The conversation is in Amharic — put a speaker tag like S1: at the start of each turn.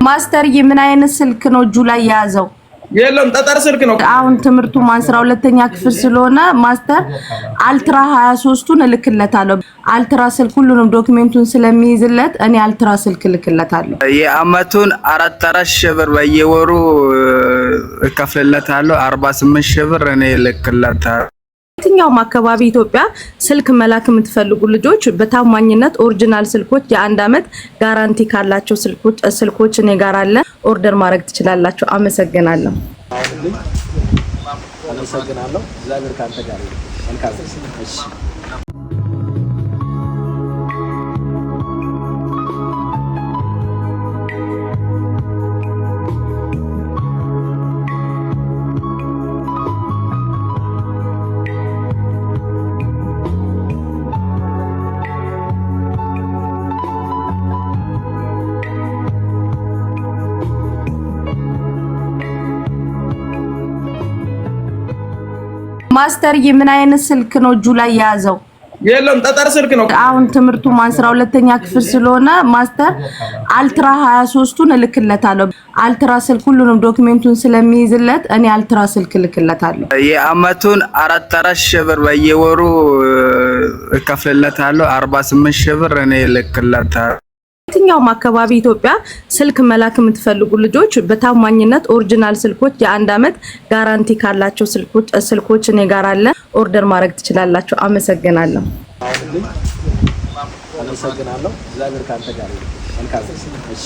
S1: ማስተርዬ ምን አይነት ስልክ ነው እጁ ላይ የያዘው?
S2: የለም፣ ጠጠር ስልክ ነው።
S1: አሁን ትምህርቱ 12ኛ ክፍል ስለሆነ ማስተር Ultra 23ቱን እልክለታለሁ። Ultra ስልክ ሁሉንም document ኡን ስለሚይዝለት እኔ Ultra ስልክ እልክለታለሁ።
S3: የአመቱን 4 4 ሺህ ብር በየወሩ እከፍልለታለሁ። 48 ሺህ ብር እኔ እልክለታለሁ።
S1: የትኛውም አካባቢ ኢትዮጵያ ስልክ መላክ የምትፈልጉ ልጆች በታማኝነት original ስልኮች የአንድ አመት guarantee ካላቸው ስልኮች እኔ ጋር አለ። Order ማድረግ ትችላላችሁ። አመሰግናለሁ።
S4: አመሰግናለሁ። እግዚአብሔር ከአንተ ጋር ይሁን። መልካም። እሺ።
S1: ማስተርዬ ምን አይነት ስልክ ነው እጁ ላይ የያዘው?
S2: የለም፣ ጠጠር ስልክ ነው።
S1: አሁን ትምህርቱ 12ኛ ክፍል ስለሆነ ማስተር Ultra 23ቱን እልክለታለሁ። Ultra ስልክ ሁሉንም document ኡን ስለሚይዝለት እኔ Ultra ስልክ እልክለታለሁ።
S3: የአመቱን 4 4 ሺህ ብር በየወሩ እከፍልለታለሁ። 48 ሺህ ብር እኔ እልክለታለሁ።
S1: የትኛውም አካባቢ ኢትዮጵያ ስልክ መላክ የምትፈልጉ ልጆች በታማኝነት original ስልኮች የአንድ አመት guarantee ካላቸው ስልኮች እኔ ጋር አለ። Order ማድረግ ትችላላችሁ። አመሰግናለሁ።
S4: አመሰግናለሁ። እግዚአብሔር ከአንተ ጋር ይሁን። መልካም። እሺ።